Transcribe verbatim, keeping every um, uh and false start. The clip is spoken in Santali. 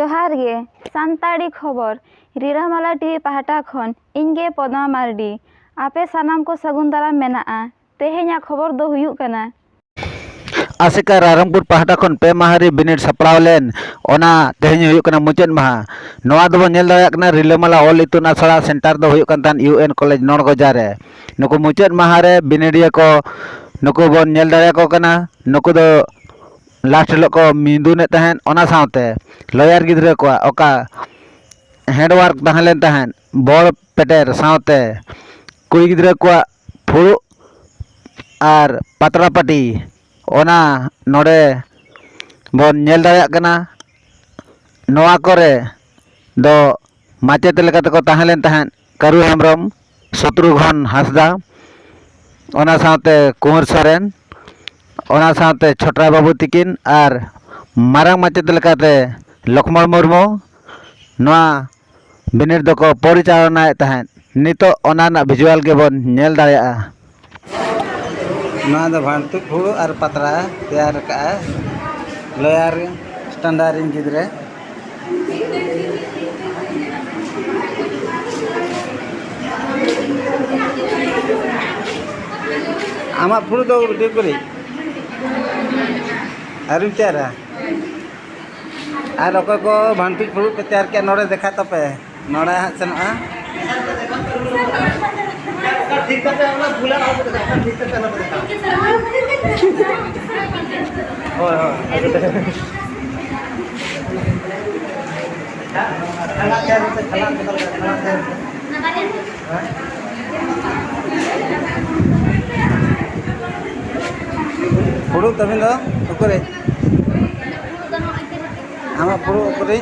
ᱡᱚᱦᱟᱨ ᱜᱮ᱾ ᱥᱟᱱᱛᱟᱲᱤ ᱠᱷᱚᱵᱚᱨ, ᱨᱤᱞᱟᱹᱢᱟᱞᱟ ᱴᱤᱵᱷᱤ ᱯᱟᱦᱴᱟ ᱠᱷᱚᱱ ᱤᱧ ᱜᱮ ᱯᱚᱫᱢᱟ ᱢᱟᱨᱰᱤ᱾ ᱟᱯᱮ ᱥᱟᱱᱟᱢ ᱠᱚ ᱥᱟᱹᱜᱩᱱ ᱫᱟᱨᱟᱢ ᱢᱮᱱᱟᱜᱼᱟ᱾ ᱛᱮᱦᱮᱧᱟᱜ ᱠᱷᱚᱵᱚᱨ ᱫᱚ ᱦᱩᱭᱩᱜ ᱠᱟᱱᱟ, ᱟᱥᱮᱠᱟ ᱨᱟᱭᱨᱚᱝᱯᱩᱨ ᱯᱟᱦᱴᱟ ᱠᱷᱚᱱ ᱯᱮ ᱢᱟᱦᱟ ᱨᱮ ᱵᱤᱱᱤᱰ ᱥᱟᱯᱲᱟᱣ ᱞᱮᱱ, ᱚᱱᱟ ᱛᱮᱦᱮᱧ ᱦᱩᱭᱩᱜ ᱠᱟᱱᱟ ᱢᱩᱪᱟᱹᱫ ᱢᱟᱦᱟ᱾ ᱱᱚᱣᱟ ᱫᱚᱵᱚᱱ ᱧᱮᱞ ᱫᱟᱲᱮᱭᱟᱜ ᱠᱟᱱᱟ ᱨᱤᱞᱟᱹᱢᱟᱞᱟ ᱚᱞ ᱤᱛᱩᱱ ᱟᱥᱲᱟ ᱥᱮᱱᱴᱟᱨ ᱫᱚ ᱦᱩᱭᱩᱜ ᱠᱟᱱ ᱛᱟᱦᱮᱸᱫ ᱤᱭᱩ ᱮᱱ ᱠᱚᱞᱮᱡᱽ ᱱᱚᱲᱜᱚᱡᱟ ᱨᱮ᱾ ᱱᱩᱠᱩ ᱢᱩᱪᱟᱹᱫ ᱢᱟᱦᱟ ᱨᱮ ᱵᱤᱱᱤᱰᱤᱭᱟᱹ ᱠᱚ ᱱᱩᱠᱩ ᱵᱚᱱ ᱧᱮᱞ ᱫᱟᱲᱮᱭᱟᱠᱚ ᱠᱟᱱᱟ᱾ ᱱᱩᱠᱩ ᱫᱚ ᱞᱟᱥᱴ ᱦᱤᱞᱳᱜ ᱠᱚ ᱢᱤᱫᱩᱱᱮᱫ ᱛᱟᱦᱮᱸᱫ᱾ ᱚᱱᱟ ᱥᱟᱶᱛᱮ ᱞᱚᱭᱟᱨ ᱜᱤᱫᱽᱨᱟᱹ ᱠᱚᱣᱟᱜ ᱚᱠᱟ ᱦᱮᱱᱰᱣᱟᱨᱠ ᱛᱟᱦᱮᱸ ᱞᱮᱱ ᱛᱟᱦᱮᱸᱫ, ᱵᱚᱲ ᱯᱮᱴᱮᱨ ᱥᱟᱶᱛᱮ ᱠᱩᱲᱤ ᱜᱤᱫᱽᱨᱟᱹ ᱠᱚᱣᱟᱜ ᱯᱷᱩᱲᱩᱜ ᱟᱨ ᱯᱟᱛᱲᱟ ᱯᱟᱹᱴᱤ, ᱚᱱᱟ ᱱᱚᱰᱮ ᱵᱚᱱ ᱧᱮᱞ ᱫᱟᱲᱮᱭᱟᱜ ᱠᱟᱱᱟ᱾ ᱱᱚᱣᱟ ᱠᱚᱨᱮ ᱫᱚ ᱢᱟᱪᱮᱛ ᱞᱮᱠᱟᱛᱮᱠᱚ ᱛᱟᱦᱮᱸ ᱞᱮᱱ ᱛᱟᱦᱮᱸᱫ ᱠᱟᱹᱨᱩ ᱦᱮᱢᱵᱨᱚᱢ, ᱥᱚᱛᱨᱩᱜᱷᱚᱱ ᱦᱟᱸᱥᱫᱟ, ᱚᱱᱟ ᱥᱟᱶᱛᱮ ᱠᱩᱸᱣᱟᱨ ᱥᱚᱨᱮᱱ, ᱚᱱᱟ ᱥᱟᱶᱛᱮ ᱪᱷᱚᱴᱨᱟ ᱵᱟᱹᱵᱩ ᱛᱤᱠᱤᱱ ᱟᱨ ᱢᱟᱨᱟᱝ ᱢᱟᱪᱮᱛ ᱞᱮᱠᱟᱛᱮ ᱞᱚᱠᱷᱢᱚᱬ ᱢᱩᱨᱢᱩ ᱱᱚᱣᱟ ᱵᱤᱱᱤᱰ ᱫᱚᱠᱚ ᱯᱚᱨᱤᱪᱟᱞᱚᱱᱟᱭᱮᱫ ᱛᱟᱦᱮᱸᱫ᱾ ᱱᱤᱛᱚᱜ ᱚᱱᱟ ᱨᱮᱱᱟᱜ ᱵᱷᱤᱡᱩᱣᱟᱞ ᱜᱮᱵᱚᱱ ᱧᱮᱞ ᱫᱟᱲᱮᱭᱟᱜᱼᱟ᱾ ᱱᱚᱣᱟ ᱫᱚ ᱵᱷᱟᱱᱴᱩᱡ ᱯᱷᱩᱲᱩᱜ ᱟᱨ ᱯᱟᱛᱲᱟ ᱛᱮᱭᱟᱨ ᱟᱠᱟᱫᱼᱟ ᱞᱚᱭᱟᱨ ᱥᱴᱟᱱᱰᱟᱨᱰ ᱨᱮᱱ ᱜᱤᱫᱽᱨᱟᱹ᱾ ᱟᱢᱟᱜ ᱯᱷᱩᱲᱩᱜ ᱫᱚ ᱩᱰᱩᱠ ᱠᱚᱨᱮ ᱟᱹᱣᱨᱤᱢ ᱛᱮᱭᱟᱨᱟ? ᱟᱨ ᱚᱠᱚᱭ ᱠᱚ ᱵᱷᱟᱱᱴᱩᱡ ᱯᱷᱩᱲᱩᱜ ᱯᱮ ᱛᱮᱭᱟᱨ ᱠᱮᱫ, ᱱᱚᱰᱮ ᱫᱮᱠᱷᱟ ᱛᱟᱯᱮ, ᱱᱚᱰᱮ ᱦᱟᱸᱜ ᱥᱮᱱᱚᱜᱼᱟ᱾ ᱦᱳᱭ, ᱦᱳᱭ᱾ ᱯᱷᱩᱲᱩᱜ ᱛᱟᱹᱵᱤᱱ ᱫᱚ ᱩᱠᱩᱨᱤᱡ? ᱟᱢᱟᱜ ᱯᱷᱩᱲᱩᱜ ᱩᱠᱩᱨᱤᱡ?